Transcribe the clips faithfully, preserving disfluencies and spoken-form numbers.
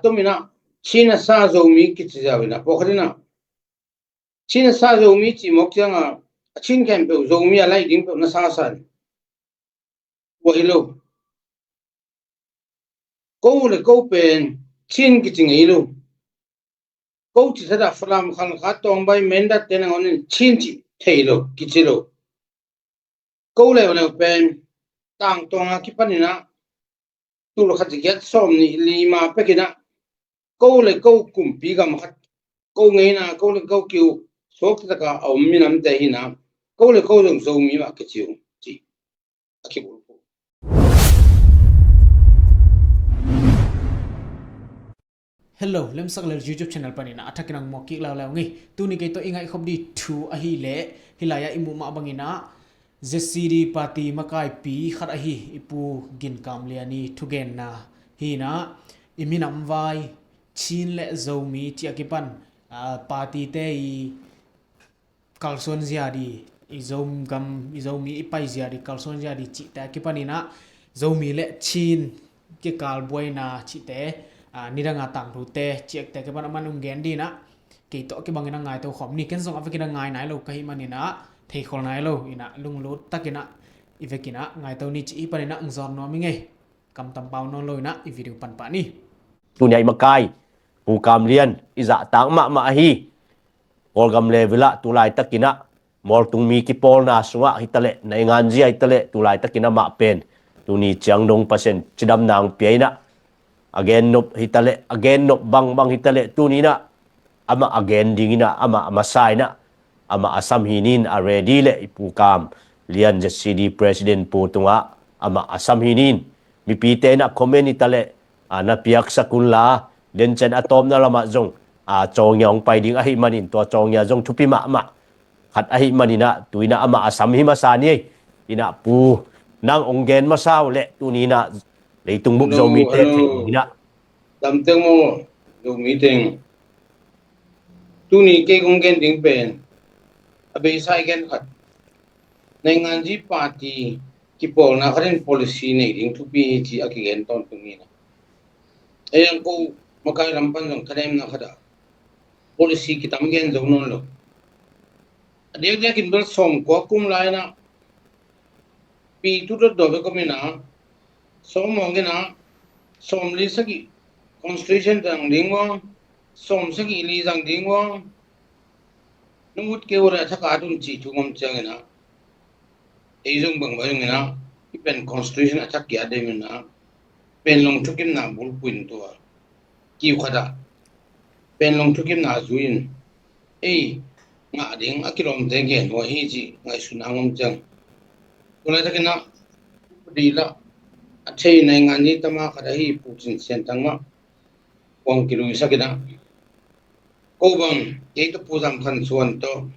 Tua manin ah Chin a sa Zomi kici ziau in ah, pawlkhat in ah Chin a sa Zomi cih mawk ciangin a Chin khempeuh Zomi a laih ding peuh na sa sa in tua hi lo. Ko le ko pen Chin kici ngei lo. Ko cih thadah Falam, Khalkha, Tawngbai, Mindat te nangawn in Chin cih thei lo, kici lo. Ko leuleu pen Tangtawng a kipan in ah tul khat za giat sawmnih li ma pek in ah ko le ko kumpi gam khat, ko ngeina, ko le ko kiu suak taktak a om minamte hi in ah ko le ko zong Zomi mah kici uh cih a kibulphuh. Hello, Lemsak Lel YouTube channel panin ah a thakin ah muak kik leuleu ing ei. Tuni kei tawh i ngaihkhop ding thu ahih leh, hih lai-ah i muh mah bangin ah Z C D party makaipi khat ahi i Pu Gin Kam Lian i thugenna hi in ah, i minam vai Chin le Zomi cih a kipan, ah, party te i kalsuan zia ding, i Zogam, i Zomi i pai zia ding, kalsuan zia ding cihte a kipan in ah Zomi le Chin kikal buaina cihte, ah, nidang a tangthu te cihte a kipan a man hong gen ding in ah kei tawh kibangin ah ngaito khawm ni. Ken zong a vekin ah ngai nai lo ka hih manin ah theikhol nai lo in ah lunglut takin ah i vekin ah ngaito ni cih hih panin ah hong zawn nuam ing ei. Kam tam pau nawn lo in ah i video pan pah ni. Tuni-a i makai Pu Kam Lian i zahtak mahmah ahi. Kawlgam level ah tu laitakin ah mualtung mi kipawlna sungah hi ta leh, nainganzi ah hi ta leh, tu laitakin amah pen tuni ciang dong Pasian cidamna hong pia in ah, a gen nop hi ta leh, a gen nop bangbang hi ta leh, tuni in ah amah a gen ding in ah, amah a masa in ah, amah a sam hi ning, a ready leh i Pu Kam Lian Z C D president pu tungah amah a sam hi ning. Mipite in ah comment hi ta leh, ah, na piaksak un la, den ciang a tawpna lamah zong, ah, Cawngia hong pai ding ahih manin, tua Cawngia zong thupi mahmah khat ahih manin ah, tu in ah amah a sam hi masa ni ei. In ah Pu, nang hong gen masa uh leh, tuni in ah leitung bup Zomite theih ding in ah. Dam teng maw, Zomite. Tuni kei kong gen ding pen a beisa i gen khat, nainganzi party kipawlna khat in policy nei ding thupi hi ci a kigen tawntung hi in ah. Ei ang ko makai lam pan zong thanemna khat ah policy kitam gen zo nawn lo. A diakdiakin bel sawmkua kum lai in ah pi tu dotdot bek om in ah, sawm mawk in ah, sawmli sagih constitution zang ding ua, sawmsagih li zang ding ua, na ut kei uh leh a thak a at un cih thu om ciangin ah, ei zong bangbang zong in ah, i pen constitution a thak ki-at ding in ah, pen long thukimna bulphuh in tua kiu khat ah pen long thukimna zui in ei ngah ding a kilawmte gen uh ahi cih ngaihsutna hong om ciang, tu laitakin ah upadi lah a thei nainganzi tama khat ahi Pu Cin Sian Thang mah kuang kiluisak in ah, ko bang kei tawh Pu Zam Khan Suan tawh,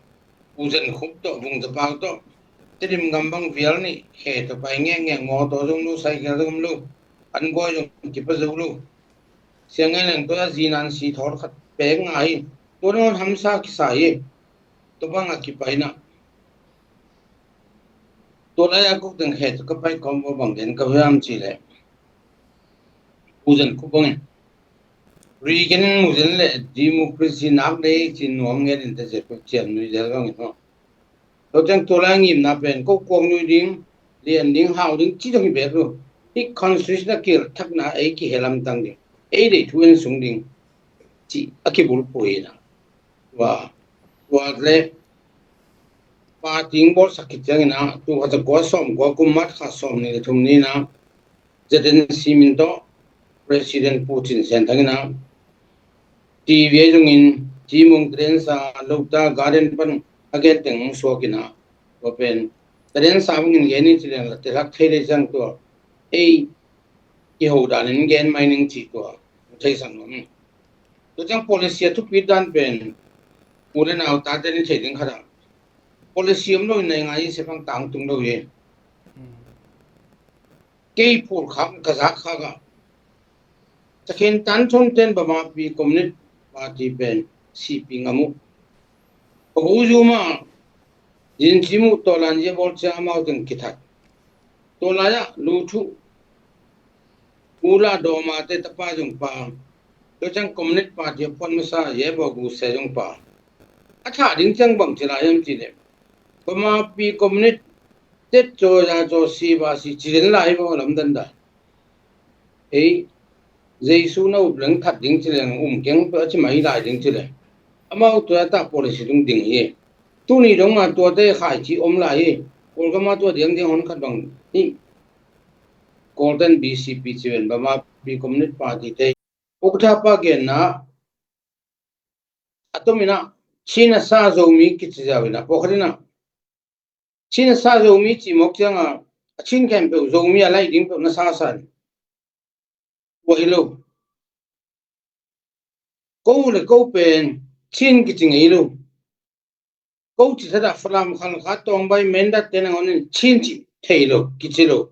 Pu Zen Khup tawh, Vung Za Pau tawh, Tedim gam bang vial nih khe tawh pai ngekngek, mawtaw zong lo, cycle zong om lo, an guai zong kipa zo lo. Siang ngai leng tua zi nan si thawr khat pek ngai hi. Tua nangawn hamsa kisa hi. Tua bang a kipai in ah, tua lai-a kuk teng khe tawh ka pai kawm uh bang gen ka hiam cih leh, Pu Zen Khup bangin Reagan in mu zen leh democracy nak dei ci nuam ngen in teh, cian nui zel bangin maw. Tua ciang tua lai ngimna pen ko kuak nui ding, lian ding, hau ding ci dong hi bek lo. Hih constitution a kihel thakna ei kihel hamtang ding, ei deih thu en sung ding cih a kibulphuh hi in ah. Tua, tua leh party hong bawlsak khit ciangin ah, tul khat za kua sawmkua kum March kha sawmnih le thum ni in ah, Z N C min tawh President Pu Cin Sian Thang in ah T V ahi zongin, Cimawng Tadensa, Lota Garden pan a gen teng hong suak in ah, tua pen Tadensa bangin gen ni ci leng la telak thei lei ciang tua ei kiho danin gen mai ning cih tua theisak nuam ing. Tua ciang policy a thupit dan pen u le nau tate in thei ding khat ah, policy om lo in nainganzi sepang tangtung lo hi. Kei phurkhak ka zakkhak ah, Sakhen Tan Thon ten Bamapi Communist Party pen C P ngam uh. Ka gu zu mah Zin Cim uh tawh lanzia bawl ciang amau teng kithat. Tua lai-ah Lu Thu, U La Daw Ma te tapa zong pa, Tua ciang Communist Party a phuan masa Ye Baw Gu Sejong pa a thah ding ciang bang ci lai hiam cih leh, Burma pi Communist tet caw ya caw si ba si ci den lai hi baw lamdan dan. Ei, Jesu na up leng that ding ci leng um keng peuh a ci mai lai ding ci leh, amau tua ta policy ding ding hi. Tuni dong a tuate khaici om lai hi. Kawlgam a tua diang diang hon khat bang hi. Kawlten B C P ci ven, Burma pi Communist Party te ukthapa genna a tomin ah Chin a sa Zomi kici ziau in ah, pawlkhat in ah Chin a sa Zomi cih mawk ciangah a Chin khempeuh Zomi a laih ding peuh na sa sa in. Tua hi lo. Ko le ko pen Chin kici ngei lo. Ko ci thadah Falam, Khalkha, Tawngbai, Mindat te nangawn in Chin cih thei lo, kici lo.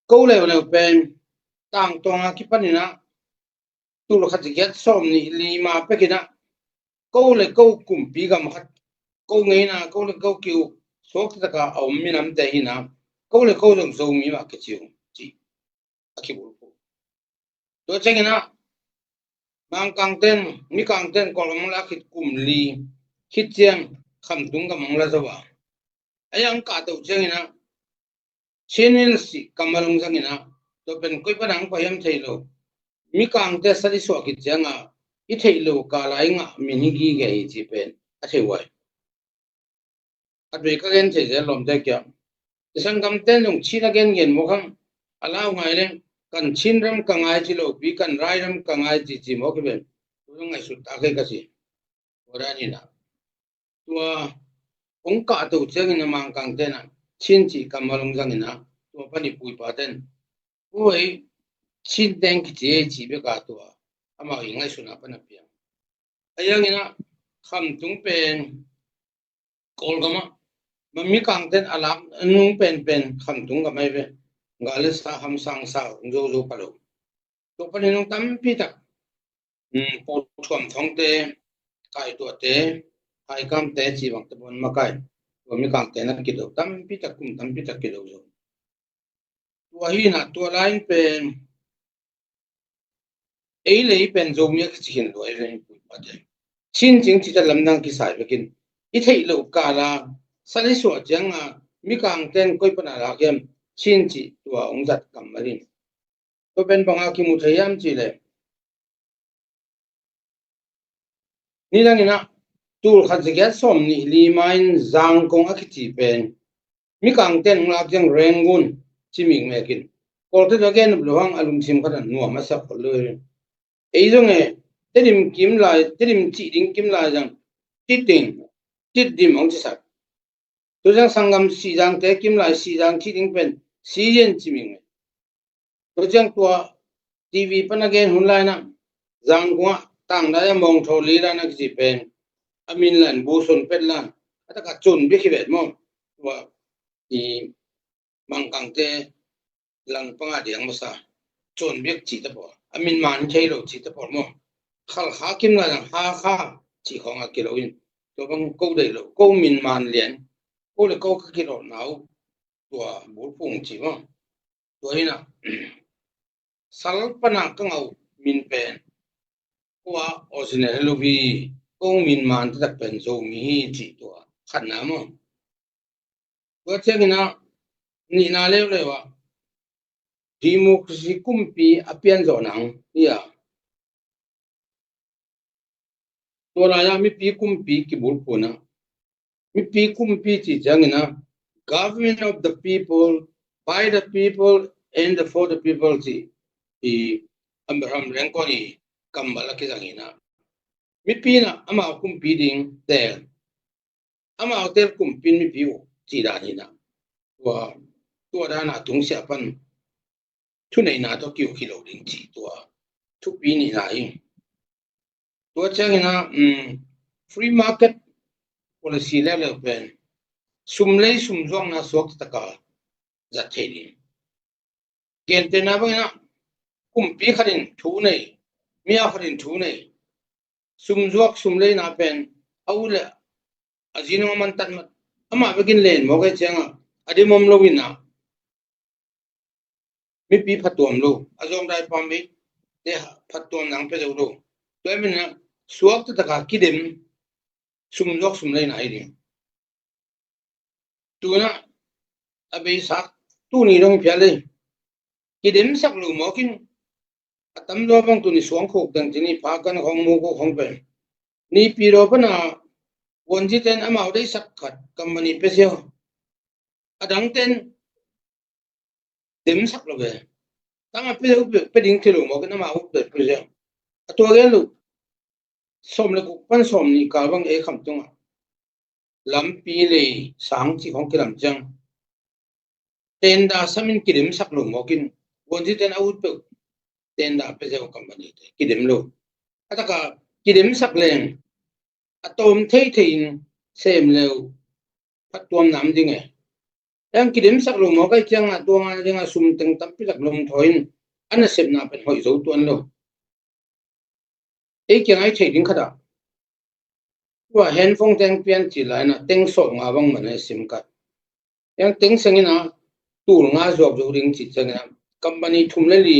Ko leuleu pen Tangtawng a kipan in ah tul khat za giat sawm nih li ma pek in ah ko le ko kumpi gam khat, ko ngeina ko le ko kiu suak taktak a om minamte hi in ah, ko le ko zong Zomi mah kici uh cih a kibulphuh. Tua ciangin ah Mangkangten, Mikangten Kawlgam hong lak khit kum li khit ciang Khamtung gam hong la zo a, a yang kah toh ciangin ah Chin Hills cih kammal hong zangin ah, tua pen koi pan a hong pai hiam thei lo. Mikangte sat i suah khit ciangah i theih lo kal a i ngah min hi gige hi cih pen a thei uh ai. Khatvei ka gen thei zel lawmte kiang, i sanggamte in zong Chin a gengen mawk hang, a lau ngai leng kan Chin ram ka ngai ci lopi kan rai ram ka ngai ci ci mawk hi ven. Tua zong ngaihsut ta kei ka ci. Tua dan hi in ah tua hong kah toh ciangin a Mangkangte in ah Chin cih kammal hong zangin ah tua pan i pu i paten, ui, Chin teng kici ei cih bek a tua amau i ngaihsutna pan a piang. A yangin ah Khamtung pen Kawlgam ah ma Mikangten a lak nung penpen Khamtung gam ahi ve. Gal le sa, hamsang sa, hong zo zo pha lo. Tua panin hong tampi tak, um, Pu Thuam Thongte, Kai Tuahte, Kai Kamte cih bangte pawh makai. Tua Mikangte na kido tampi tak, kum tampi tak kido zo. Tua hi in ah tua lai in pen ei le ei pen Zomi a kici khin lua ei le ei pu i pate. Chin cing cih ta lamdang kisai bekin i theih loh kal a sat i suah ciangah Mikangten koi pan a lak hiam Chin cih tua hong zat kammal in. Tua pen bang a kimu thei hiam cih leh, nidangin ah tul khat za giat sawm nih li ma in Zangkong a kici pen Mikangten hong lak ciang Rangoon ci mikmek in, Kawlte tua gen nop lo hang a lungsim khat a nuam a sak khol lo hi. Ei zong e, Tedim kim lai, Tedim cih ding kim lai zang Titim, Titim hong cisak. Tua ciang sanggam Sihzangte kim lai Sihzang cih ding pen Siyin ci mikmek. Tua ciang tua T V pan a gen hun lai in ah Zangkong ah tangdai a Mawngthaw li lai in ah kici pen a min lai in Buson pet lai in a tak a Cun bek hi vet maw. Tua i Mangkangte lang panga diang masa Cun bek cih ta pawh, a min man thei lo cih ta pawh maw. Khalkha kim lai in ah Hakha cih khawng a kilo in, tua bang ko deih lo, ko min man lian, ko le ko ka kilawhna uh tua bulphuh ci maw. Tua hi in ah sal pan a ka ngah uh min pen kua original hi lo hi, kong min man taktak pen Zomi hi cih tua khatna maw. Tua ciangin ah nihna leuleu ah democracy kumpi a pian zawh nang hi a, tua lai-ah mipi kumpi kibulphuhna, mipi kumpi cih ciangin ah government of the people, by the people and for the people cih i Abraham Lincoln i kammal a kizang hi in ah, mipi in ah amau kumpi ding teel, amau teel kumpi in mipi uh cih dan hi in ah, tua, tua dan a tungsiah pan thuneihna tawh kiukhi lo ding cih tua thupi nihna hi. Tua ciangin ah, um, free market policy leuleu pen sum lei sum zuakna suak taka zat thei ding. Gentehna bangin ah kumpi khat in thu nei, mi a khat in thu nei, sum zuak sum leina pen a u le a zi nung a man tat mat, amah bekin len mawk ei ciangah a dim om lo in ah mipi phatuam lo, a zawngdai pam ei, te phattuamna hong pia zo lo. Tua ahih manin ah suakta taka kidem, sum zuak sum leina hi ding. Tuna a beisa tuni dong phial ei. Kidemsak lo mawk in a tamzaw bang tuni suangkhuk teng tuni phakan khong mukuk khong pen Naypyidaw pana Wonji ten amau deihsak khat company pia ziau. A dang ten demsak lo ve. Tang a pia, pia ding thei lo mawk in amau pia, pia ziau. A tua gen lo. Sawm le guk pan sawm nih kal bang ei kham tungah lampi lei sang cih khong kilam ciang tenda samin kidemsak lo mawk in Wonji ten a ut peuh tenda pia ziau company te kidem lo. A taka kidemsak leng a tawm theithei in sem leu phattuamna om ding e. Eng kidemsak lo mawk ahih ciangah tua nga dingah sum teng tampi tak lom thawi in a nasepna pen hoih zo tuan lo. Ei kiangah i theih ding khatah tua handphone teng pian cih lai-inah teng sawmnga bang man a sim card. Eng teng seng inah tul nga zuak zo ding cih cianginah company thum le li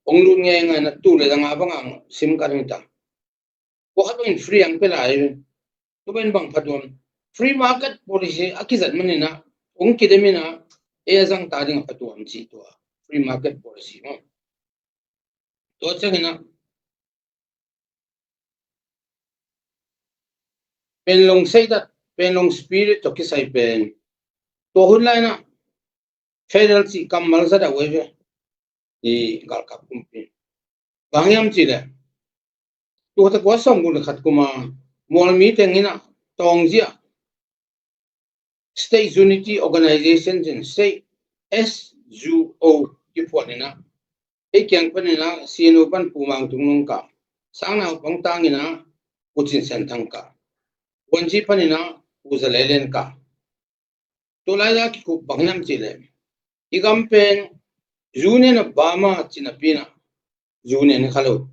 hong lut ngeingai inah tul le za nga bang ang sim card hong ta. Tua khat bangin free ang pia lai. Tua pen bang phatuam? Free market policy a kizat maninah hong kidem inah ei a zang ta ding a phatuam cih tua free market policy maw? Tua cianginah Panglong seidat, Panglong spirit tawh kisai pen tua hun lai-inah federal cih kammal za dah uh ei ve. I galkap kumpi bang hiam cih leh tua kua sawm guk le khat kuma mualmi tenginah Taungzi ah State Unity Organization cin State S U O kiphuan inah ei kiang paninah C N O pan Pu Mang Tung Nung kah, Sang Nau Pang tanginah Pu Cin Sen Thang kah, Wonji paninah Pu Za Le Lian kah. Tua lai-a kikup bang hiam cih leh i gam pen Union of Burma cih napi inah Union hi kha lo.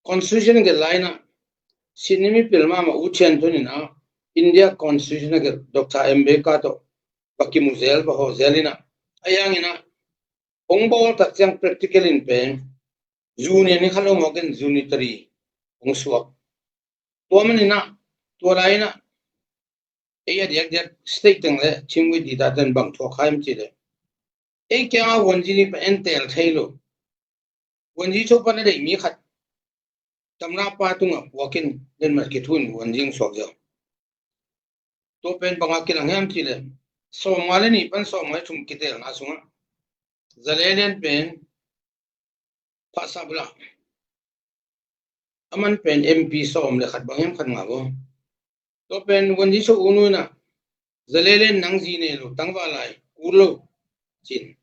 Constitution a gelh lai-inah Sydney mipil mahmah U Thian Thun inah India Constitution a gelh Doctor Ambedkar tawh va kimu zel, va hawh zel inah a hianginah hong bawl tak ciang practical in pen Union hi kha lo mawk in unitary hong suak. Tua maninah tua lai-inah ei a diakdiak state teng le Chin Wai Dita ten bang thuak kha hiam cih leh ei kiangah Wonji ni pa en tel thei lo. Wonji cho pan a deih mi khat tamna pa tungah puakin lenmat kithu in Wonji hong suak ziau. Tua pen bangah kilang hiam cih leh sawmnga le nih pan sawmnga le thum kitelna sungah Za Le Lian pen Phahsah bulah a man pen M P sawm le khat bang hiam khat ngah uh. Tua pen Wonji cho u nu inah Za Le Lian nang zi nei lo tangval lai kul lo cin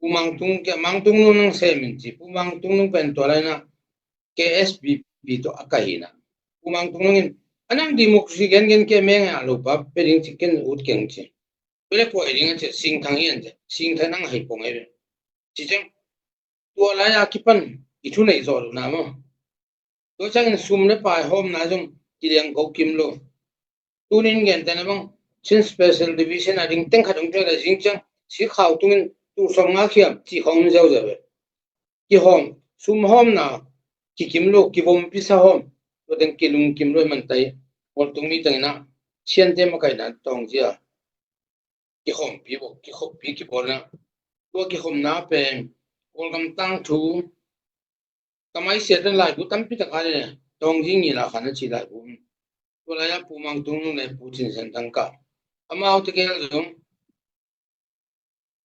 Pu Mang Tung, Pu Mang Tung Nung nang sem in ci. Pu Mang Tung Nung pen tua lai-inah K S P P tawh a kai inah Pu Mang Tung Nung in a nang democracy gengen ke meng a lo pa pe ding ci ken ut keng ci. Pele kuai ding a ci Singthang hi an ci. Singthang nang hei pong ei ci ciang tua lai-a kipan i thu nei zawh lo na maw? Tua ciangin sum le pai hawmna zong kiliang ko kim lo. Tunin gentehna bang Chin Special Division a ding teng khat hong tuak a zing ciang sikhau tungin tul sawmnga khiam cih khawng om ziauziau ve. Kihawm, sum hawmna kikim lo, kivompi sa hawm, tua teng kilungkim lo i man tai. Kawltung mi tenginah Chiante makaihna Taungzi a kihawmpi bawk, kihawmpi kibawlna. Tua kihawmna pen Kawlgam tangthu Kamai siat dan laibu tampi tak a le Taungzi ngila khan a ci laibu. Tua lai-a Pu Mang Tung Nung le Pu Cin Sen Thang kah. Amau tegel zong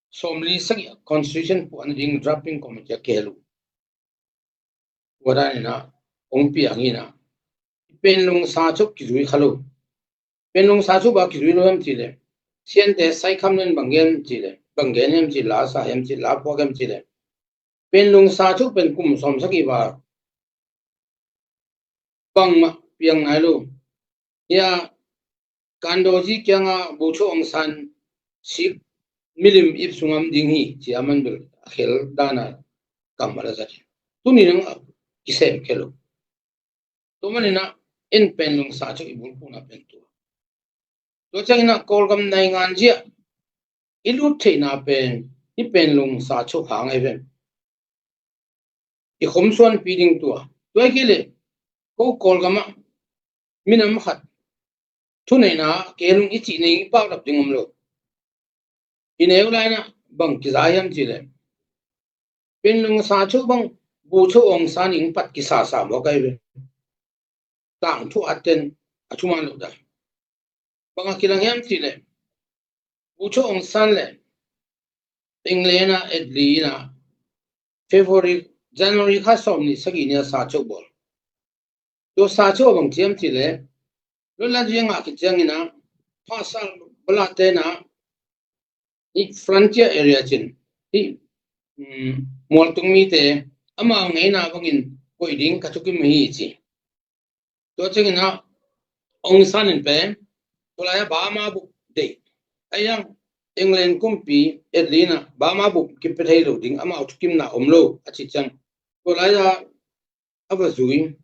sawmli sagih constitution puan ding drafting committee a kihel uh. Tua dan inah hong piang inah Panglong sa chuk kizui kha lo. Panglong sa chuk ba kizui lo hiam cih leh Chiante saikham nen bang gen cih leh, bang gen hiam cih, la sa hiam cih, la phuak hiam cih leh Panglong sa chuk pen kum sawm sagih ba bangmah piang nai lo. Hia Kandozi kiangah Bogyoke Aung San sik milim ip sungah om ding hi ci a man bel a khel dana kammal a zat hi. Tuni nang a kisem khel lo. Tua maninah en Panglong sa chuk i bulphuhna pen tua. Tua cianginah Kawlgam naingan ziah i lut theihna pen i Panglong sa chuk hang ei ven. i khom suanpi ding tua. Tua hi kei leh ko Kawlgam ah minam khat thuneihna kei lung i cih nei i pau lap ding om lo. I neu lai-in ah bang kiza hiam cih leh Panglong sa cho bang Bu Cho Aung San in pat kisasa mawk ahi ve. Tangthu aten a thuman lo dan. Bang a kilang hiam cih leh Bu Cho Aung San le England ah Attlee in ah February, January kha sawmnih sagih ni a sa cho bawl. Tua sa cho bang ci hiam cih leh Lutla Zing a kiciangin ah Pasal Bala te in ah hih frontier area cin hih, um, mualtung mite amau ngeina bangin koih ding ka thukim hi ci. Tua ciangin ah Aung San in pen tua lai-ah Burma bup deih. Ahi hang England kumpi Attlee in ah Burma bup kipia thei lo ding amau thukimna om lo a cih ciang tua lai-ah a va zui.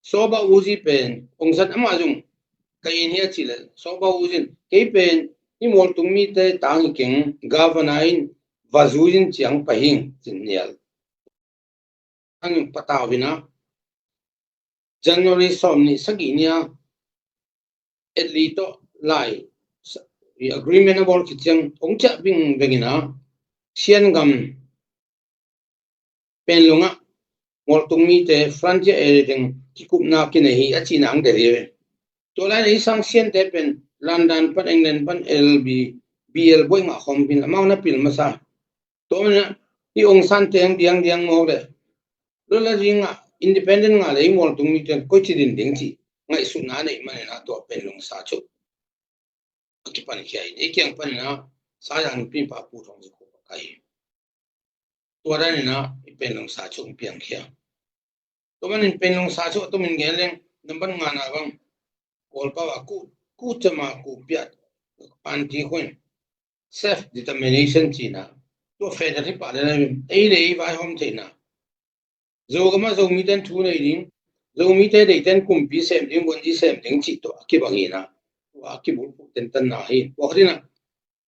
Saw Ba Woo Zi pen Aung San amah zong ka in hi a cih leh Saw Ba Woo Zi in kei pen hih mualtung mite tang hi keng, governor in va zui in ciang pai hing cin nial. Ang patau in ah January sawmnih sagih ni a Attlee tawh lai agreement a bawl khit ciang hong ciah bingbing in ah Shan gam Panglong ah mualtung mite frontier area teng kikupna kinei hi a cihna ang del hi ve. Tua lai-in ah hih sang Shan te pen London pan, England pan L B, B L buai ngah khawm pin amau na pil masa. Tua manin ah hih Aung San te ang diangdiang mawk leh Lutla Zing ah independent ngah leh hih mualtung mite koici din ding cih ngaihsutna a neih manin ah tua Panglong sa cho a kipankhia in ei kiang panin ah Saya nupi pa Pu Thong Za Khup a kai hi. Tua danin ah hih Panglong sa cho hong piangkhia. Tua manin Panglong sa cho a tumin gen leng nambat ngana bang Kawlpau a ku, ku cama ku piat panti khuin self determination cihna. Tua federal hi pah le lai ei le ei vaihawm theihna. Zogam ah Zomite in thu nei ding, Zomite deihte in kumpi sem ding, guanzi sem ding cih tua a kibang hi in ah tua a kibulphuh tentanna hi. Tua khat in ah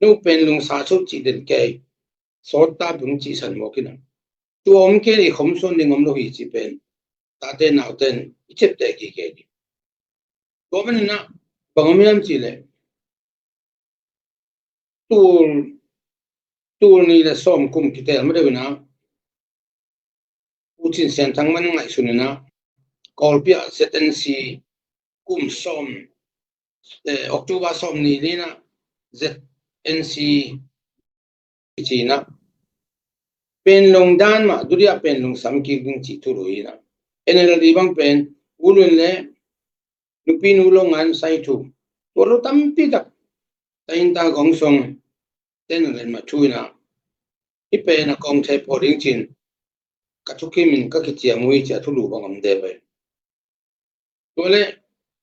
no Panglong sa cho cih den kei sawt ta bung cihsan mawk in ah tua om kei leh i khom suan ding om lo hi cih pen tate naute in i ciapteh kik kei ding. Tua manin ah bang om hiam cih leh tul, tul nih le sawm kum kiteel ma deuh in ah Pu Cin Sian Thang man ngaihsun in ah Kawlpi ah Z N C kum sawm, eh, October sawmnih ni in ah Z N C kici in ah Panglong dan mah dudia Panglong sam kik ding cih thu lui in ah N L D bang pen U Lun le nupi nu lo ngan sai thu tua lo tampi tak ta in ta gong song ten len ma thu in ah hih pen a kong thei pawh ding cin ka thukim in ka kiciam uh hi ci a thulu bang om de ve. Tua le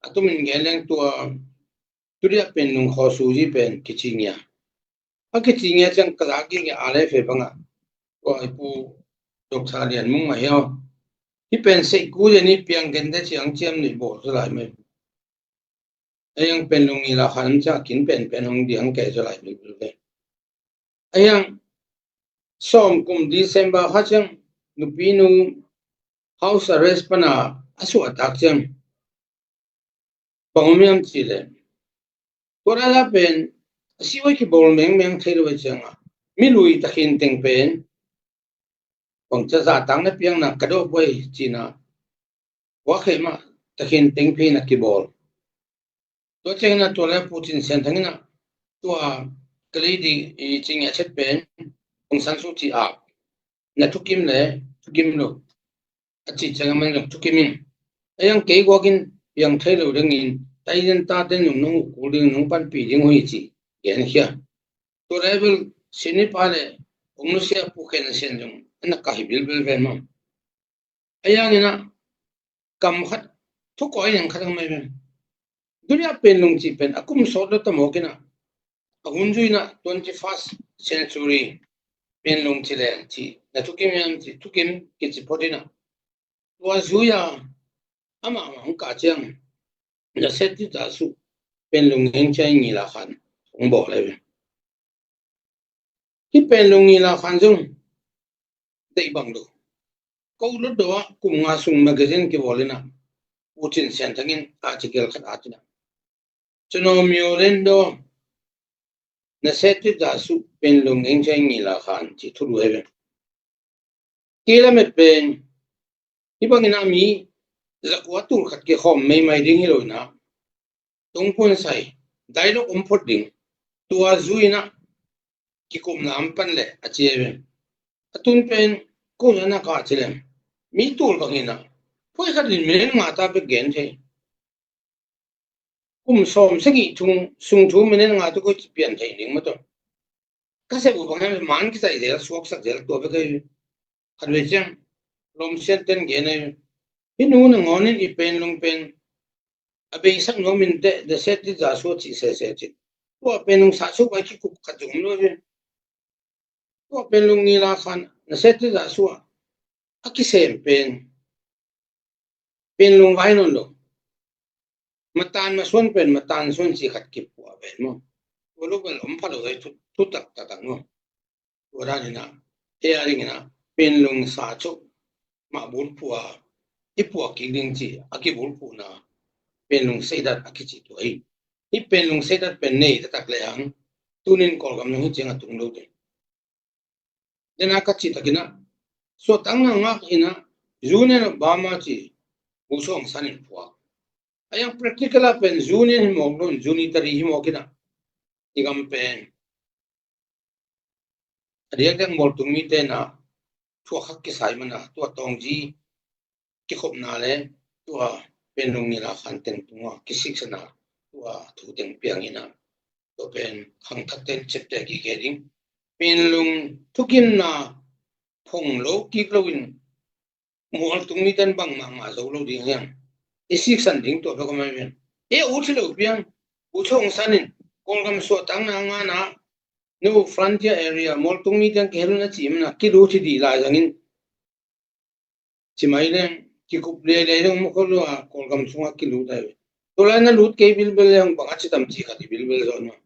a tumin gen leng tua dudia Panglong khawsuzi pen kici ngia. A kici ngia ciang ka zak gige a le fe bangah tua i pu Doctor Lian Mung mah hiau hih pen seih ku zen i piang gen de ciang ciam nih bawl zaw lai mai. Ei ang Panglong ngila khan ciang kin pen pen hong diang kei zaw lai mai ve. Ei ang sawm kum December kha ciang nupi nu house arrest pana a suahtak ciang bang om hiam cih leh tua lala pen a sihhuai kibawl mengmeng thei lo ei ciangah mi lui takhin teng pen bangcia zahtakna piakna ka dawh buai cihna ua kheih mah takhin teng pheina kibawl. Tua ciangin ah tua le Pu Cin Sian Thang in ah tua ka lei di i cing a chet pen Aung San Suu Kyi a na thukim le thukim lo a cih ciang a man zong thukim in a yang kei guakin piang thei lo dingin taiden taten zong nong ukul ding nong panpih ding uh hi cih genkhia. Tua le bel sinipa le ong nusia Pu Khen Sian zong a na ka hi bilbil ven mah. A yangin ah kam khat thukawi neng khat ang mai ven. Dunia Panglong cih pen a kum sawt lo tamawkin ah a hun zuina twenty first century Panglong ci leng cih na thukim hiam cih thukim kici photin ah tua zuia amah mah hong kah ciang na set ti ta su Panglong heng ciai ngila khan hong bawl ai ven. Hih Panglong ngila khan zong deih bang lo. Ko Lutdaw ah kum nga sung magazine kibawl inah, U Cin Sian Thang in article khat at inah, Tsunaw Myo Lendo, Nasetit Zasu Penlung Ngengchai Ngila Khan ci thulu he ve. Kei lamet pen hih bangin a mi zakua tul khat kikhawm meimai ding hi lo inah, tungpun sai, dailok om phot ding, tua zui inah kikumna om pan leh a ci he ve. A tun pen ko na ka ci lem, mi tul bang inah, phoi khat in minute nga ta bek gen thei. Kum sawm sagih thung sung thu minute nga tu ko ci pian thei ding mah tawh. Ka sep uh bang hiam, man kisai zel, suaksak zel, tua bek ahi. Khat vei ciang lawm sian ten gen ahi. Hih nu nangawn in i Penlung pen a beisak nuam in teh, Nasetit Zasu a cih sese cin. Tua Penlung Zasu bai kikup khat zong om lo hi. Tua Penlung Ngila Khan, Nasetit Zasu ah a kisem pen Penlung vai nawn lo. Matan masuan pen matan suan ci khat kipuah ven maw. Tua lo bel om pha lo hi, thu, thu taktak ang maw. Tua dan inah, ei a ding inah, Penlung Zasu mah bulphuh a, i puah kik ding ci a kibulphuhna Penlung Seidat a kici tua hi. Hih Penlung Seidat pen nei taktak lehang, tunin Kawlgam zong hih ciang a tung lo ding. Dena ka cih tak inah, suahtakna ngak inah, Union of Burma ci, U Sawng San in phuak. A yang practical ah pen Union hi mawk lo in, unitary hi mawk inah, i gam pen a diakdiak mualtung mite inah thuak hak kisai mana, tua Taungzi kikhopna le tua Penlung Ngila Khan teng tungah kisiksana, tua thu teng piang inah, tua pen khangthak ten ciapteh kik hi ding. Penlung thukimna phong lo kik lo in mualtung mite in bangmah ngah zo lo ding hiam. I siksan ding tua bek om ahi ven. E, ut hi lo piang, U Sawng San in Kawlgam suahtakna ngan ah, New Frontier Area, mualtung mite in kihel un a cih mana, kilut hi dih lai zangin, ci mai leng, kikup leilei dong mukho lua, Kawlgam sungah kilut ahi. Tua lai na lut kei bilbel leng bang a ci tam ci khat i bilbel zawn maw.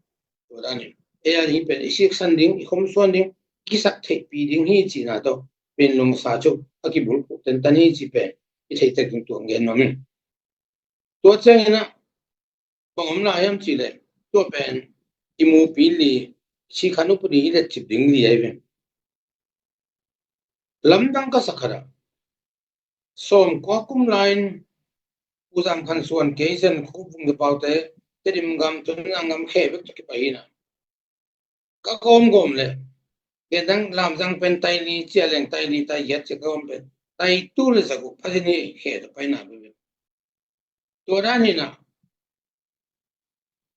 Tua dan in, ei a ding pen i siksan ding, i khomsuan ding, kisak theihpih ding hi cihna tawh, Penlung Zasu a kibulphuh tentan hi cih pen i theih tek ding tua gen nuam ing. Tua ciang inah bang om lai hiam cih leh, tua pen i mupi li, sikhan upadi i letcip ding li ahi ven. Lamdang ka sak khat ah, sawmkua kum lai-in U Zam Khan Suan, kei Zen Khup, Vung Za Pau te, Tedim gam, Tonzang gam khe bek tawh kipai hi inah, ka gawmgawm leh, gen dang, Lamzang pen tai li, cia leng tai li, tai giat cia ka gawm pen tai tul le za guk pha zin hi, khe tawh paina bek. Tua dan hi inah,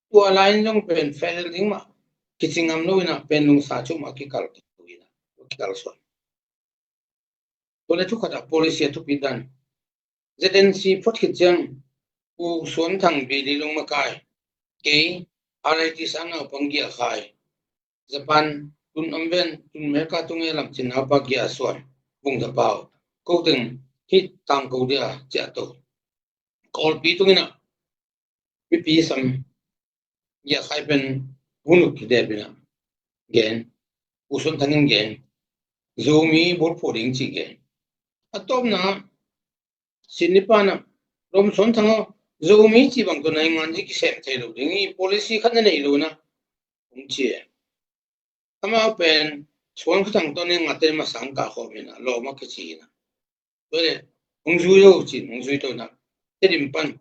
tua lai-in zong pen fel ding mah kici ngam lo inah, Penlung Zasu mah kikal to inah, kikalsuan. Tua le thu khat ah policy a thupi dan. Z N C phot khit ciang, U Suan Thang, Bili Lung Makai, kei, R I T sang naupang Gia Khai, Japan, tun om ven, tun America tung e lam cin naupa Gia Suan, Vung Za Pau, ko teng hih tangko dia ciah to. Kawlpi tung inah, mipi sam, Gia Khai pen hun uh kidep inah gen, U Suan Thang in gen, Zomi bulphuh ding ci gen. A tawpna, Sydney pan ah, Lawm Suan Thang aw, Zomi ci bang tawh na i ngan hi kisem thei lo ding hi, policy khat na nei lo inah, hong ci e. Amau pen Suan Kha Thang tawh ne ngate masang kah khawm inah, lawm a kici inah. Tua le, hong zui lo cin, hong zui to inah, Tedim pan,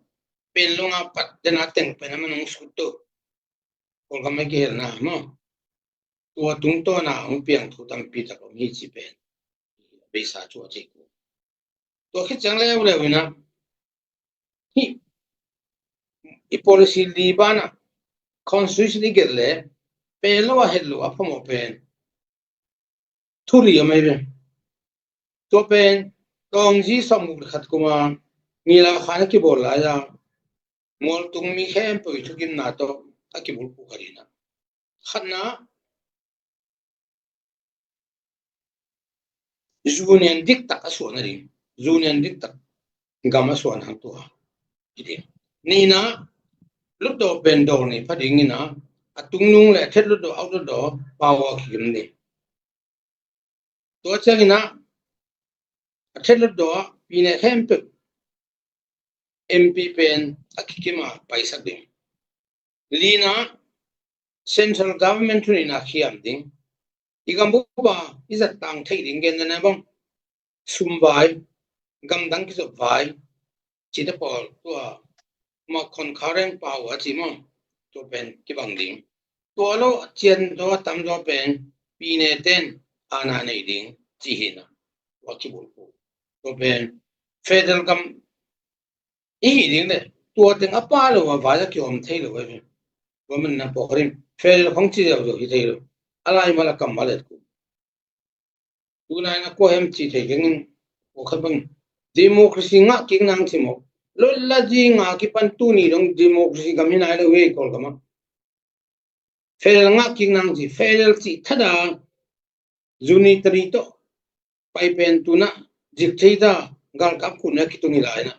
Penlung a pat dena teng pen a man hong sut to. Kawlgam a kihelna maw, tua tungtawn ah hong piang thu tampi tak om hi cih pen beisa cu a cih ku. Tua khit ciang leuleu inah, hih i policy li banah constitution i gelh leh, pel lo a het lo a phamawh pen thu li om ahi ve. Tua pen Taungzi sawmguk le khat kum a Ngila Khan a kibawl lai-a, mualtung mi khempeuh i thukimna tawh a kibulphuh khat inah, khatna, Union diktak a suahna ding, Union diktak gam a suahna hang tua hi ding. Nihna, Lutdaw pen dawl nih pha ding inah, a tungnung le a thet Lutdaw, aut Lutdaw, pau a kikim ding. Tua ciang inah, A thet lut dawh a pine khempeuh M P pen a kikim a paisak ding. Lina, central government thunin a khiam ding. I gambup a i zat tang theih ding gen na bang sum vai, gamdang kizop vai, cite pawl tua ma khon khareng pau a ci maw, tua pen kibang ding. Tua lo a cian zaw a tam zaw pen pine ten a na nei ding ci hi na. Tua kibulphu. Tua pen federal gam i hi ding le tua teng a pa lo a vai a kihawm thei lo a hi. Tua man na pawh rim federal khong ci lo zo hi thei lo. A lai mal a kam mal et ku. Tunai na kua hem ci thei keng in kua khat bang democracy ngah kik nang ci maw. Lotla zi ngah kipan tuni dong democracy gam hi nai lo hi Kawlgam ah. Federal ngah kik nang ci, federal ci thada unitary tawh pai pen tuna zik thei ta galkap khun a kitung hi lai na.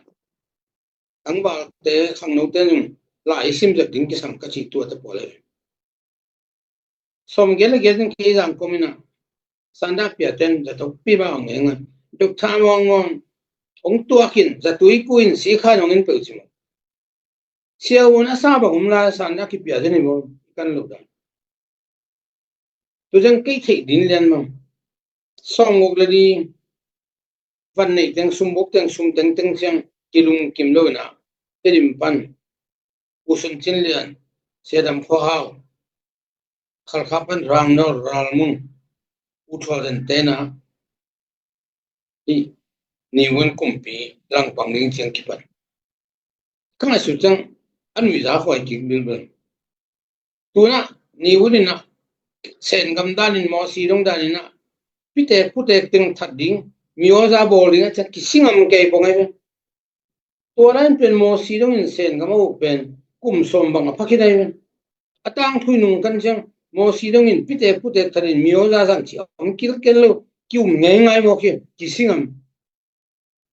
Tangvalte khangnote nung lai i sim zek ding kisam ka ci tua te pawl e. Sawm gel a gel ding kei zang kom ina sanda pia ten za tok pi ba ong eng a duk tha mawng mawng ong tuak in za tui ku in si khan ong in peuh ci maw. Sia un a sa bang um lai sanda kipia den hi maw kan lo dan. Tu zeng kei theih din lian maw. Sawm guk le li van neih teng sum buk teng sum teng teng ciang kilung kim lo ina Tedim pan U Sun Cin Lian, Sia Dam Khua Hau, Khalkha pan Rang Nor Ral Mun, U Thual Den tena i niwin kumpi langpang ding ciang kipan. Ka ngaihsut ciang a nuihza huai kik bilbil. Tuna niwin ina Sengam danin Mawsi dong danin a pitek putek teng that ding mioza bawl ding a ciang kisingam kei pong ai ve. Tua lain pen Mawsi dongin Sengam a uk pen kum sawm bang a phakhin ai ve. A tangthui nung kan ciang Mawsi dongin pitek putek thatin mioza zang ci a om kilkel lo ki um ngei ngai mawk hi kisingam.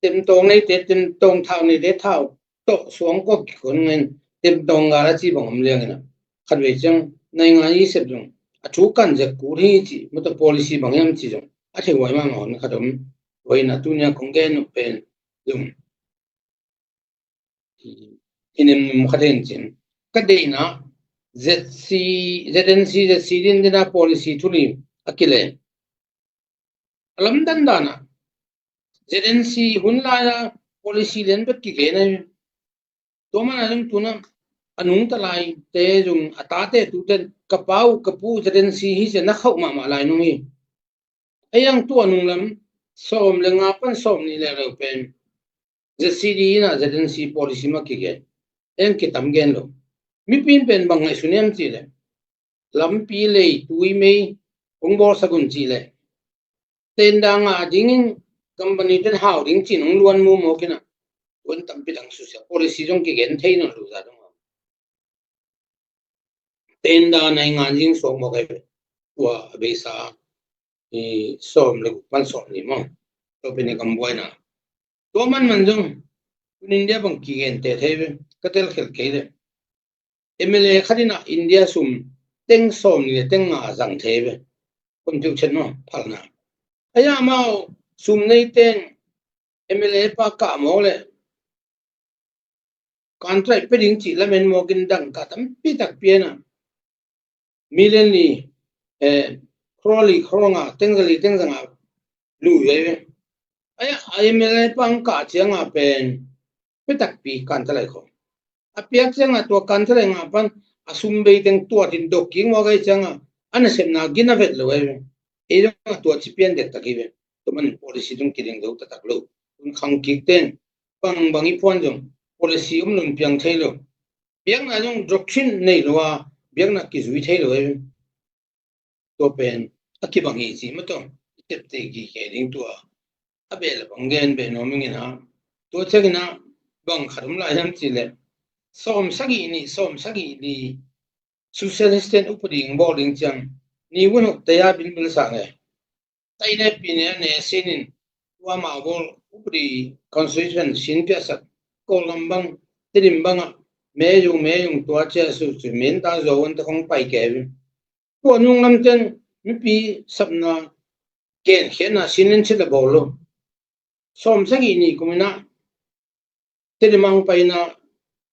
Temtawng neite temtawng thau neite thau tawh suang kawk kikon ngen temtawng gal a ci bang om liangin a khatvei ciang naingan i sep zong a thu kan zek kul hi ci mawtaw policy bang hiam ci zong a thei huai mahmah hon khat om. Huai na tunia kong gen uh pen zong hi nem num khat hen cin ka deina Z C, Z N C, Z C din dina policy thuli a kile. A lamdan dana Z N C hun laia policy lian bek kigen ai. Tua mana zong tuna a nungta laite zong a tate tuten ka pa uh ka pu Z N C hi cia na khauh mahmah lai nung hi. A iang tua nunglam sawm le nga pan sawm nih leuleu pen Z C D ina Z N C policy ma kigen. Eng kitam gen lo. Mipin pen bang ngaihsun em cih le lampi lei tui mei hong bawlsak un cih le tenda ngah dingin company ten hau ding cin hong luan mu mawk ina tuan tampi dang susia policy zong kigen thei nawn lo za dong a tenda naingan zing suak mawk ai ve. Tua a beisa i sawm le guk pan sawm nih maw. Tua pen i kam buaina tua manman zong tun India bang kigente thei ve ka telkhel kei le M L A khat ina India sum teng sawm nih le teng nga zang thei ve. Kon piu chet maw phalna a ya mau sum nei teng M L A pa kah mawk le contract pe ding cih lamen mawkin dang ka tampi tak piana million li eh, crore li crore nga teng za li teng za nga lui ve. Aya I M L A pang kah cianga pen pe takpi kan talai kho. A piak cianga tua kan talai nga pan a sum bei teng tua tin dok king wa gai cianga a nasepna gina vet lo ai ve. Ei zong a tua ci pian dek tak hi ve. Tua man policy zong kiding zo taktak lo. Tun khang kik ten bang bang i puan zong policy om lun piang thei lo. Biakna zong doctrine nei lo a biakna kizui thei lo e. Tua pen a kibang hi ci ma tawh i tepte kike ding tua a beh le bang gen beh nuam ing ina. Tua ciangina bang khat om lai hiam ci le sawm sagih nih sawm sagih li socialist ten upadi ing bawl ding ciang ni vun hok taya bilbil sang e. Taine pine a ne sinin tua mah bawl upadi constitution sin piasak Kawlgam bang Tedim bangah meyung meyung tua cia su cu min ta zo un ta khong pai kevin. Tua nung lamten mipi sapna gen khiatna sin in chit a bawl lo. sawmsagih ni kum in ah Tedim ah hong pai in ah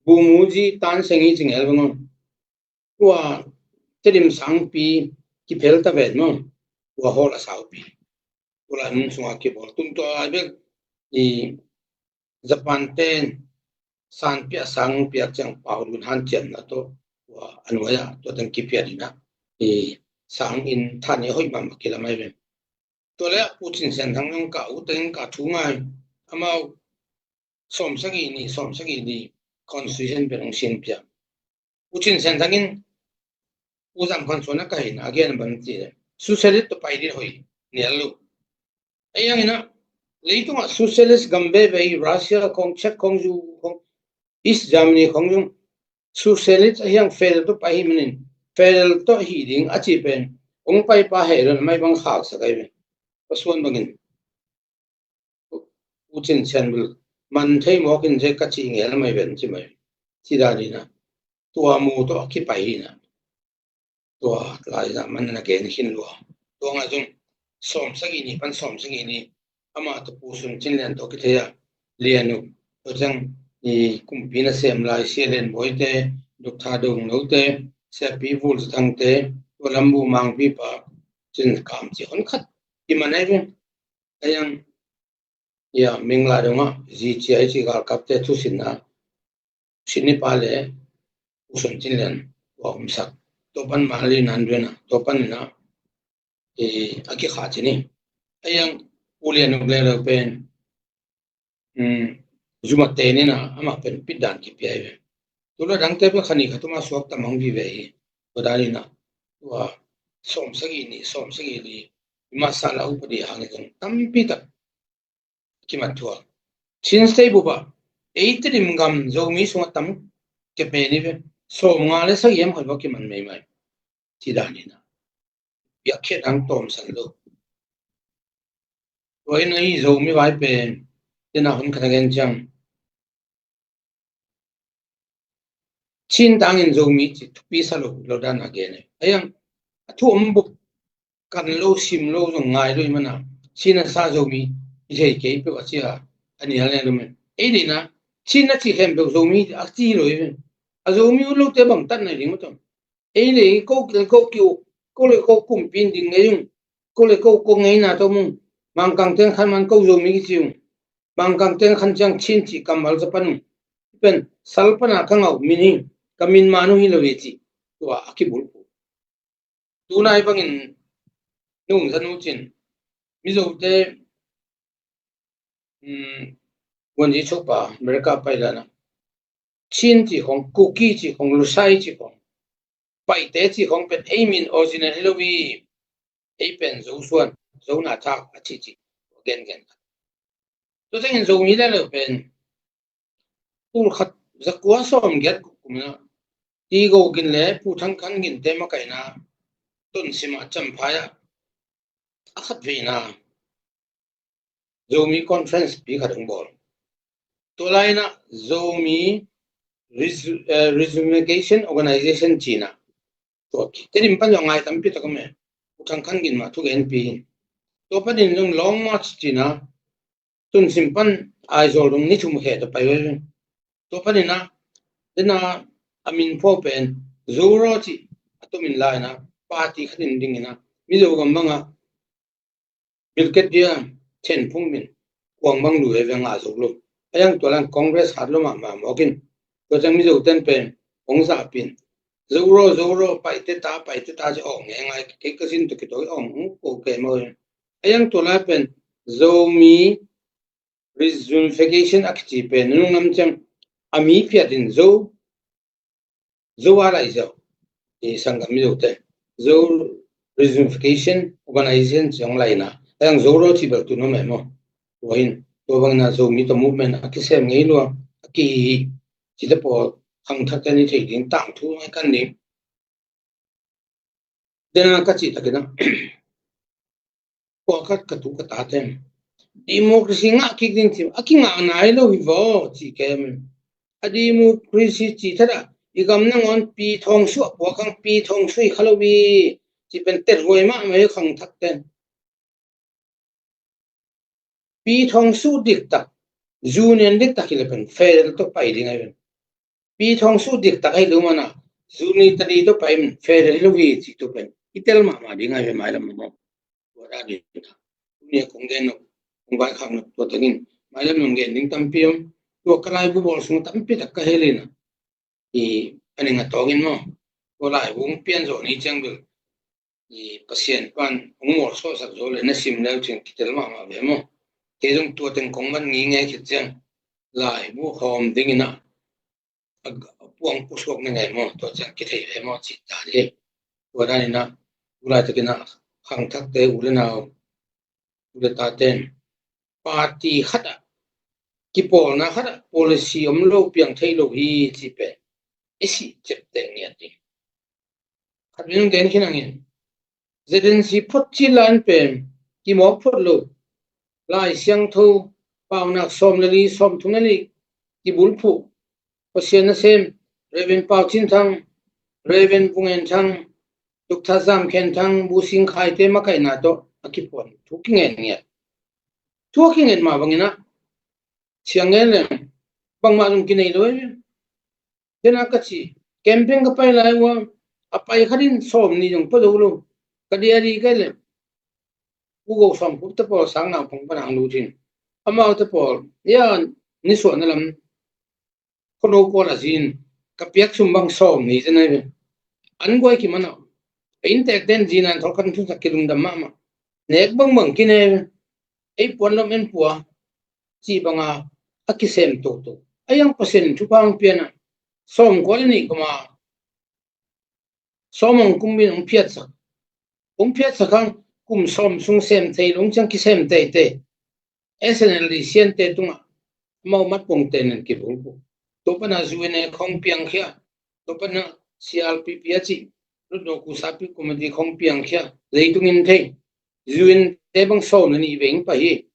Bumuji Tan Seng i ci ngel bang om. Tua Tedim sangpi kiphel ta ven maw. Tua hall a saupi. Tua lai mun sungah kibawl. Tun tua lai bek i Japan ten san piak sang piak ciang pau dun hanciamna tawh tua a nuai ah tua teng kiphiat in ah i sang in than i hoih mahmah kila mai ve. Tua leh Pu Cin Sian Thang zong ka u teng ka thu ngai. Amau sawmsagih ni, sawmsagih ni constitution pen hong sin pia. Pu Cin Sian Thang in Pu Zam Khan Suan a ka hin a gen bang ci leh, socialist tawh pai ding hoih nial lo. Ei ang in ah leitungah socialist gam veve hi, Russia khong, Czech khong, zu khong, East Germany khong zong socialist ahi ang federal tawh pai hi manin federal tawh hi ding a ci pen hong pai pa heh lo na mai bang khaksak ahi ve. Pasuan bangin U Cin Sian bul man thei mawk in zek ka ci ngel mai ven ci mai. Ci dan in ah tua mu tawh a kipai hi in ah tua lai in ah man na gen khin lua. Tua ngai zong sawmsagih ni pan sawmsagih ni amah tawh Pu Sun Cin Lian tawh kithei a Lian U, tua ciang i kumpi nasem lai Sia Lian Bawi te, Doctor Dong No te, Sia Pi Vul Za Thang te, tua lam bu Mangpi pa Cin Kam ci hon khat kiman ahi ve. Ei ang ia Mingla dongah zi cia i ci galkapte thusinna, sin ni pa le U Sun Cin Lian tua umsak. Tua pan Mali nan duena tua pan in ah i a kikha ci ni. Ei ang U Lian U le lo pen um, zuma te ni na amah pen pitdan kipia hi ve. Tua lo dangte pen khani khatuma suak tam hong vive hi. Tua dan in ah tua sawmsagih ni, sawmsagih li i masa la upadi hang i zong tampi tak kimat thuak. Chin State bup ah ei Tedim gam Zomi sungah tam kepe ni ve. Sawmnga le sagih am khat va kiman meimai. Ci dan in ah biak khiat ang tawmsan lo. Tua in ah i Zomi vai pen tena hun khat a gen ciang Chin tangin Zomi ci thupi sa lo, lo dan a gen e. Ei ang a thu om bup kan lo sim lo zong ngai lo i mana Chin a sa Zomi i thei kei peuh a ci a a nial ne lo me. Ei deihna Chin a ci khempeuh Zomi a ci lo i ve. A Zomi ut lote bang tat nai ding maw tawm. Ei le ko ko ki u ko le ko kumpi in ding ngei ung. Ko le ko ko ngeina tawh mung. Mangkang teng khan man ko Zomi kici ung. Mangkang teng khan ciang Chin cih kammal za pan ung. Pen sal pana ka ngauh min hi, ka min man uh hi lo ve cih tua a kibulphuh. Tunai bangin nung zanu cin Mizote um, Guanji Chopa America pai lana Chin cih khong, Kuki cih khong, Lusai cih khong, Paite cih khong pen ei min original hi lo hi. Ei pen Zo suan, Zo na thak a cih cih gengen. Tua tengin Zomi le lo pen tul khat zakua sawm giat kumna Ti Go Gin le Pu Thang Khan Gin te makaina Tonsim a Champhai ah a khat veina Zomi Conference pi khat hong bawl. Tua laina Zomi Resu- eh, Reunification Organization cina tua ki Tedim pan zong ngai tampi tak om e. U Thang Khan Gin mah thugenpi hi. Tua panin zong Long March cina Tonsim pan Aizawl dong ni thum khe tua pai ve. Tua panin ah dena a min phuak pen Zoro cih a tumin laina party khatin dingina Mizo gam banga Bilket dia Thenphung min kuang bang lu e ve ngah zo lo. A yang tua lang Congress hat lo mahmah mawkin tua ciang Mizo ten pen hong zahpin Zoro Zoro Paite ta Paite ta ci awk nge ngai kei ka sin tua ki tua awk hong ko ke maw. A yang tua lai pen Zomi Reunification a kici pen nunung lam ciang a mi phiat in Zo Zo a lai ziau i sanggam Mizo te Zo Reunification Organization ciang laina a yang Zoro ci bel tu no meh maw. Tua hin tua bangina Zomi tawh movement a kisem ngei lua a kihi hi. Ci le pawl khangthak te ni thei ding tangthu ngai kan ding. Dena ka cih takin ah pawlkhat ka tu ka tate democracy ngah kik ding ci a kingah nai lo hi vaw ci kem. A democracy ci thada i gam nangawn pi thawng suah puak ang pi thawng sui kha lo i ci pen tethuai mahmah i khangthak ten Pi Thong Su diktak, Union diktak hi le pen federal tawh pai ding ahi pen. Pi Thong Su diktak ahi lo mana, unitary tawh pai in federal hi lo hi ci tu pen i tel mahmah ding ahi pen mailam mah. Tua dan in tua ni a kong gen nop, kong vaikhak nop tua tengin mailam nong gen ding tampi om. Tua ka laibu bawl sung tampi tak ka hel in a, i a ning a tawngin maw, tua laibu hong pian zawh ni ciang bel i Pasian pan hong mawlsawhsak zo le na sim leu cin kitel mahmah ve maw. Kei zong tua teng kong man ngingei khit ciang laibu hawm dingin a, a puang pusuak na ngei maw, tua ciang kithei ve maw cih dan hi. Tua danin a, tu laitakin a khangthakte, u le nau, u le taten party khat ah, kipawlna khat ah policy om lo, piang thei lo hi ci pen i sih ciapteh ngiat ding. Khat min gen khin hangin, Z N C phot ci lan pen kimawk phot lo. Lai Siangtho paunak sawm le li, sawm thum le li kibulphuh, Pasian nasem, Reverend Pau Cin Thang, Reverend Vung En Thang, Doctor Zam Khen Thang, Bu Sing Khai te makaihna tawh a kipuan thu kingen ngiat. Thu a kingen mah bangin a, siang ngen leng bangmah zong kinei lo hi. Tena ka ci, campaign ka pai lai ua, a pai khat in sawm ni zong pua zo lo. Ka diary kai leh, u go sawm kup te pawl sang naupang pan ang lu cin. Amau te pawl, ya, nisuahna lam, khuano pawl a zin, ka piak sum bang sawm ni te nai ve. An guai ki mana, a inntek ten zin an thol kan thusak kilungdam mahmah. Nek bangbang kinei ve. Ei puan lom en pua, ci banga a kisem toto. A yang Pasian in thupha ang pian a, sawm kua le nih kuma sawm ang kum bin ang phiatsak. Ang phiatsak ang kum sawm sung sem thei lo ciang kisem teitei. S N L D siante tungah amau matpongte nen kibulphuh. Tua pana U N A khong piangkhia, tua pana C R P P a cih, Lutno Kusapi Committee khong piangkhia, leitungin thei. U N te bang sawm le nih veng pah hi.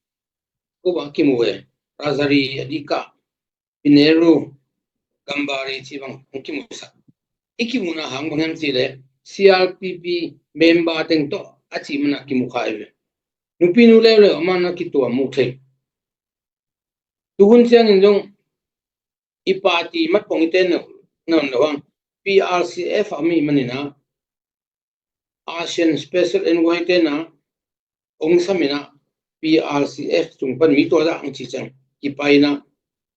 Ko bang kimu e, Rajari a dikah, Pineru, Gambari ci bang hong kimusak. I kimuna hang bang hiam ci le, C R P P member teng tawh a ci mana kimu kha i ve. Nupi nu leuleu a mana kituam mu thei. Tuhun ciangin zong i party matpong i ten na, na, na hang P R C F a mi manina, ASEAN Special Envoy tena ong samina P R C F tung pan mi tua dah ang ci ciang kipaina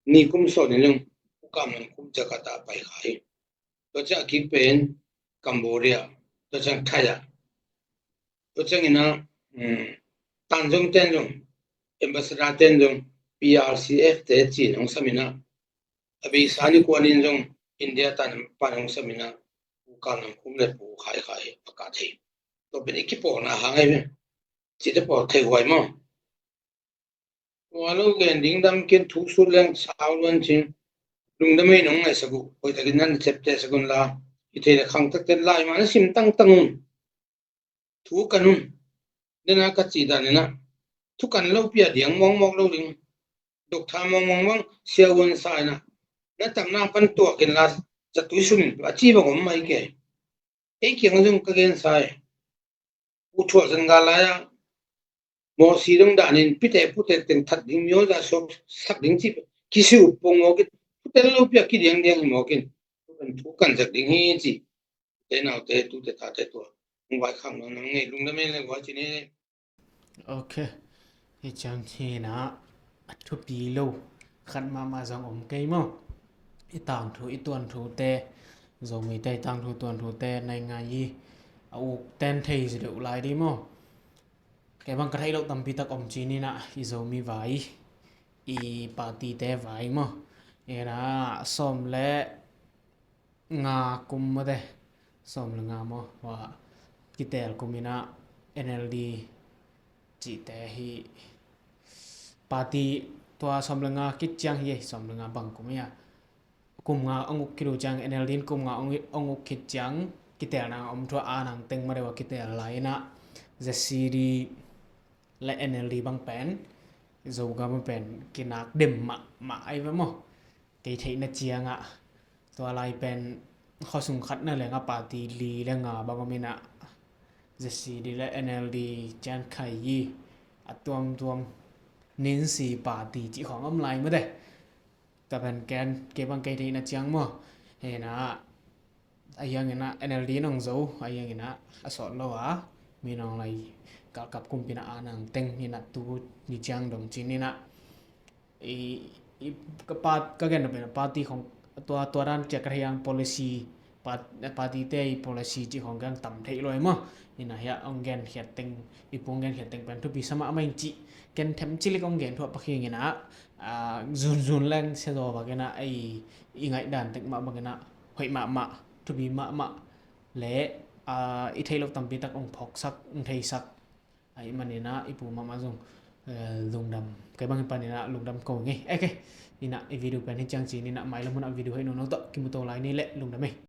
ni kum sawnin leng ukam nan kum Jakarta pai khai. Tua ciang a kik pen Cambodia, tua ciang Thai ah. Tua ciangina, um, Tanzong ten zong, Ambassador ten zong, P R C F te cin ong samina. A beisa ni kuanin zong India tan pan ong samina. Pu Kal Nang Khum le Pu Khai Khai a kah thei. Tua pen i kipawlna hang ahi ve. Cite pawl thei huai maw? Tua lo gen ding dam kin thu sut leng sau luan cin. Lungdam ei nong ngaihsak uh. Hoihtakin nan ciaptehsak un la. I thei le khangtakte lai mah na sim tangtang un. Thu kan un. Dena ka cih daninah thu kan lopi a diang mawngmawk lo ding. Doctor mawngmawng bang siavuan sa inah na tamna pan tuakin la zatui sunin a ci bang om mai kei. Ei kiang zong ka gensa e. Pu thuah zan ga lai-ah mawsi dong danin pite pute teng that ding mioza suak sak ding ci kisi up pong mawkin puten lopi a kidiangdiang hi mawkin. Thu kan zak ding hi ci. Te naute tute tate tua hong vaikhak nawn nang ngei lungdam ei le guai ci ni. Ok. Hi ciang hinah a thupi lo khat mahmah zong om kei maw? I tangthu i tuanthute, Zomite i tangthu tuanthute nai ngai hi. A uk ten thei zi deuh lai di maw? Kei bang ka theih loh tampi tak om ci ninah i Zomi vai, i partyte vai maw? Inah sawm le nga kum mawte, sawm le nga maw, hua kitel kum inah N L D cihte hi party tua sawm le nga kit ciang hi, sawm le nga bang kum hi a. Kum nga ong uk khit uh ciang N L D in kum nga ong, ong uk khit ciang kitelna om thua a nang teng ma deuh a kitel lai inah Z C D le N L D bang pen Zogam pen kinak dem mahmah ai ve maw? Kei theihna ciangah tua lai pen khuasung khat na leng a party li le nga bang om inah Z C D le N L D cian khai hi a tuamtuam Nancy party cih khawng om lai mate. Tapen ken kei bang kei theihna ciang maw, hena a hianginah N L D nong zo a hianginah a sawt lo a, mi nong lai galkap kumpina a nang teng hinah tu ni ciang dong cin hinah i, i, ka, part, ka gen pen party khong tua, tua dan ciak ka hiang policy, part, party te i policy cih khong kang tam theih lo i maw. Ina hiah ong gen khiat teng, i pung gen khiat teng pen thupi sama amai cih ken them cilik ong gen thuah pakhiang ina, a, zun zun leng sia zaw bakina ei i ngaih dan tek mah bakina hoih mahmah, thupi mahmah le, a, i theih lo tampi tak ong phawksak, ong theisak. Ahi manina i pu mahmah zong, eh, lungdam. Kei bang hi panina lungdam ko ngei. Eke, ina i video pen hi ciang ci nina mailam huna video hei nono tawh kimuto lai ni le lungdam ei.